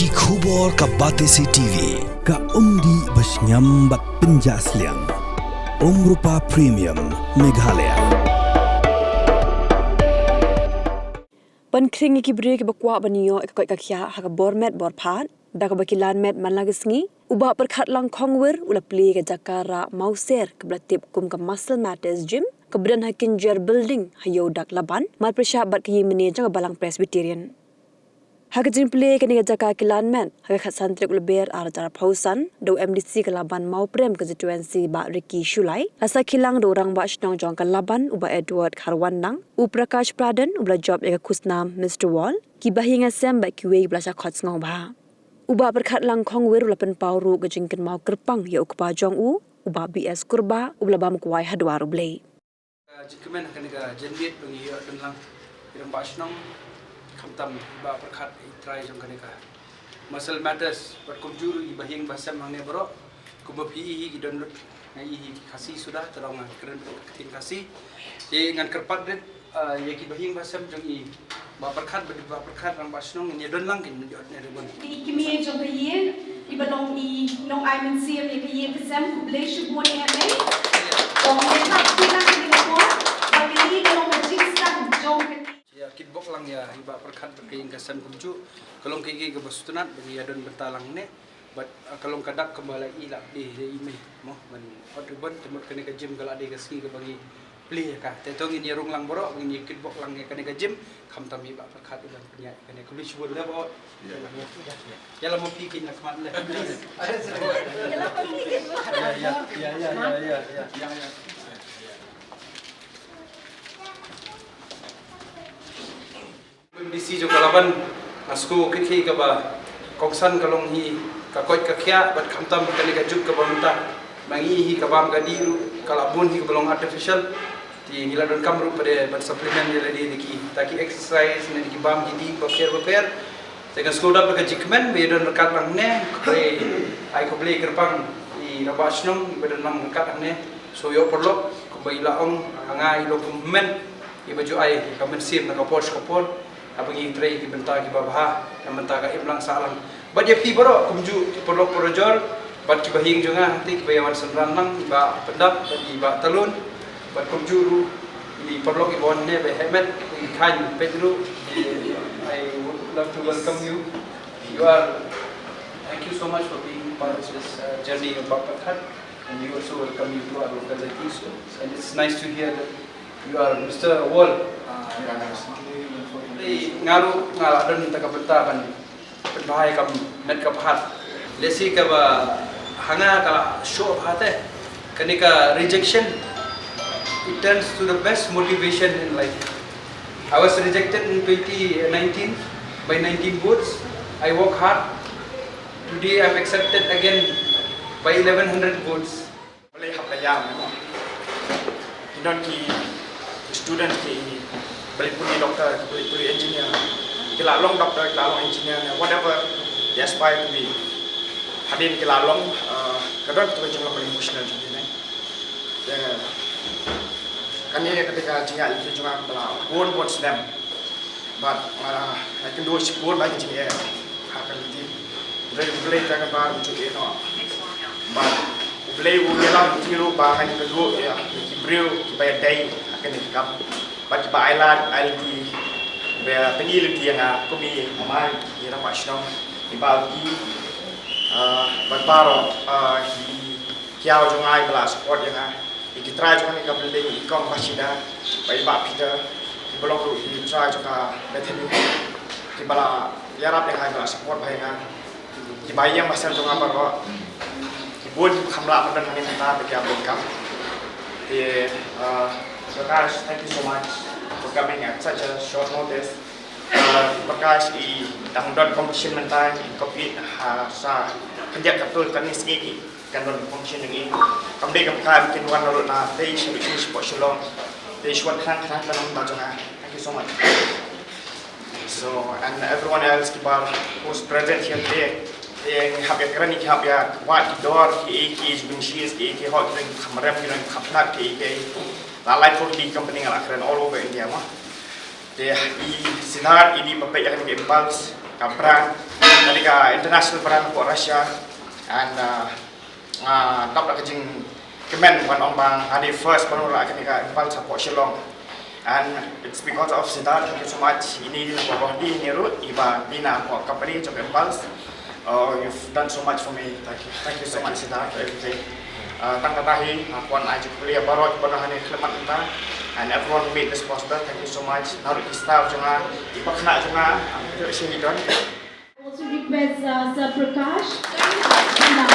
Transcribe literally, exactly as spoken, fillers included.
Ki khubor ka Batesi T V, ka umdih ba shngiam bad pynjah sliang. Umrupa Premium, Meghalaya. Ban khring ïa ki briew kiba kwah ban ïoh ïa ka koit ka khiah ha ka bor met bor phad, da kaba ki lan met man la ka sngi, u Bah Pyrkhat Langkhongwir u la plie ïa ka jaka rah mawser kaba la tip kum ka Marcel Matthes Gym, kaba don ha Kinjer Building, ha Ïewdak Laban, marpyrshah bad ka ïingmane jong ka Balang Presbyterian. Ha ka jingplie ïa kane ka jaka ki lan met, ha ka khatsan tarik u Lber ar hajar arphew san, da u M D C ka Laban Mawprem Constituency Bah Ricky Shullai, la sakhi lang da u Rangbah Shnong jong ka Laban u Bah Edward Kharwanlang, u Prakash Pradhan uba la jop ïa ka khusnam Mister Wall, ki bahaïing hasem bad kiwei kiba la shah khot sngewbha. U Bah Pyrkhat Langkhongwir u la pynpaw ruh ka jingkynmaw kyrpang ïa u kpa jong u, u Bah B S Kurbah, uba la bam kwai ha dwar U Blei. Ka jingkmen ha kane ka janmiet ba ngi ïoh don lang ïa i Rangbah Shnong, khamtam i Bah Pyrkhat, i trai jong kane ka Marcel Matthes, bad kumjuh ruh i bahaïing bahasem hangne baroh, kumba phi i hi ki don lut, nga i hi ki Khasi suda, te long nga kren ka ktien Khasi. Te ngan kyrpad rit, ah, ïa ki bahaïing bahasem jong i Bah Pyrkhat, bad i Bah Pyrkhat, Rangbah Shnong, ngin ïa don lang kin ïoh ne ribbon. I kmie jong ka ïing, iba long i nongai mynsiem ïa ka ïing ka sem, khublei shibun ïa me. Kong ne ka phi lang ka ding por, ba ka ïing ka long ka jingstad jong ka ïing. Ïa kitbok lang ïa i Bah Pyrkhat bad ka ïing ka sem kumjuh, ka long kaei kaei kaba sngewtynnat ba ngi ïa don bynta lang ne. Bad, ah, ka long ka dak kaba la i la dei ïa i mei mo ban ot ribbon, te mut kane ka gym ka la dei ka sngi kaba ngi plie ïa ka. Te to ngin ïa rung lang baroh, ngin ïa kitbok lang ïa kane ka gym, khamtam i Bah Pyrkhat i ban pynïaid ïa kane. Khublei shibun le baroh. Ïa la mo phi kin la khmat le. Please. Ïa la mo phi kin la khmat. Ïa, ïa, ïa. M D C jong ka Laban, nga sngewkyrkhu kaba kongsan ka long hi ka koit ka khiah, bad khamtam kane ka juk kaba mynta. Ma ngi hi ka bam ka dih ruh ka la bun hi kaba long artificial. Te ngi la donkam ruh pat de ban supplement ïa lade da kita ki exercise ne da ki bam ki dih bapher bapher. Te nga sngewdap da ka jingkmen ba ïa don ryngkat lang ne, khublei, ai khublei kyrpang ïa i Rangbah Shnong ba don lang ryngkat lang ne. So ïoh paralok kumba i la ong ha nga i long kum hynmen. Iba ju ai ka mynsiem na ka por sha ka por, haba ngi trei ki bynta kiba bha, na bynta ka imlang sahlang. Bad ïa phi baroh kumjuh ki paralok parajor, bad ki bahaïing jong nga hangtei kiba ïa wan synran lang, i Bah Pyndap bad i Bah Talun, bad kumjuh ruh i paralok iba wan ne ba heh met, i Khain Pedro, I would love to welcome you. You are, thank you so much for being part of this, uh, journey of Bah Pyrkhat. And we also welcome you to our locality. So, and it's nice to hear that you are Mister Wall. Ah, yeah, yeah. Hey, nga ruh nga la don ta ka bynta ban pynbha ïa ka met ka phad. Lehse kaba ha nga ka la shoh bha te. Kane ka rejection, it turns to the best motivation in life. I was rejected in twenty nineteen by nineteen votes. I work hard. Today I'm accepted again by eleven hundred votes. Balei hap da ïam mo? Ki don ki student ki balei pule doctor, ki balei pule engineer. Ki la long doctor, ki la long engineer, whatever they aspire to be. Hadien ki la long, uh, ka don ka jinglong emotional jong ki ne. Kane ka dei ka jingïaid lynti jong nga kaba la bun bun snem. Bad nga la kynduh shibun ba ka jingeh ha ka lynti. Hynrei U Blei u dei kaba ju eh noh. Bad U Blei u ïalam lynti ruh ba ngan ïakynduh ïa ki briew kiba ïadei ha kane ka kam. Bad kiba ailad ailynti, ba pyni lynti ïa nga kum i mama, i rangbah shnong, i Bah Alki, ah, bad baroh, ah, ki kiaw jong nga iba la support ïa nga. Ïa ki trai jong kane ka building, i Kong Bashida bad i Bah Peter, kiba long ruh ki trai jong ka Bethany, kiba la ïarap ïa nga, iba la support bha ïa nga. Ki bahaïing bahasem jong nga baroh, ki bun kiba kham lah ban don hangne mynta ba ki ap bun kam. Te, uh, Prakash, thank you so much for coming at such a short notice. Uh, Prakash, i dang don competition mynta, i compete ha sa khyndiat katto katne sngi ki kan don competition jong i. Kam dei kam kham kin wan na lut na tei sha ri sha pok Shillong. Te shu wan khnang khnang kan wan ba jong nga. Thank you so much. So, and everyone else kiba who's present here today. Te ngi hap ïa kren, ngi hap ïa kwah ki dor, ki ei ki ei jong ki, ki ei ki hok, ki nong kham rem, ki nong kham nat, ki ei ki ei. La lai por ki company nga la kren all over India mo. Te i Siddharth i dei ba peit ïa kane ka Impulse ka brand. Kane ka international brand hapoh Russia, and uh, nga dap da ka jingkmen ban ong ba nga dei first ban wanrah kane ka Impulse hapoh Shillong. And it's because of Siddharth, thank you so much. Ine i dei na ka kyrteng jong i ruh, iba dei na ka company jong ka Impulse. Uh, you've done so much for me. Thank you. Thank you so much, Siddharth, for everything. Uh, tang kata hi, nga kwah ai jingkhublei ïa baroh kiba don hangne khlem mynta. And everyone who made this poster, thank you so much. Naduh ki staff jong nga, i pakna jong nga, um, to share it on. Also request uh, Sir Prakash.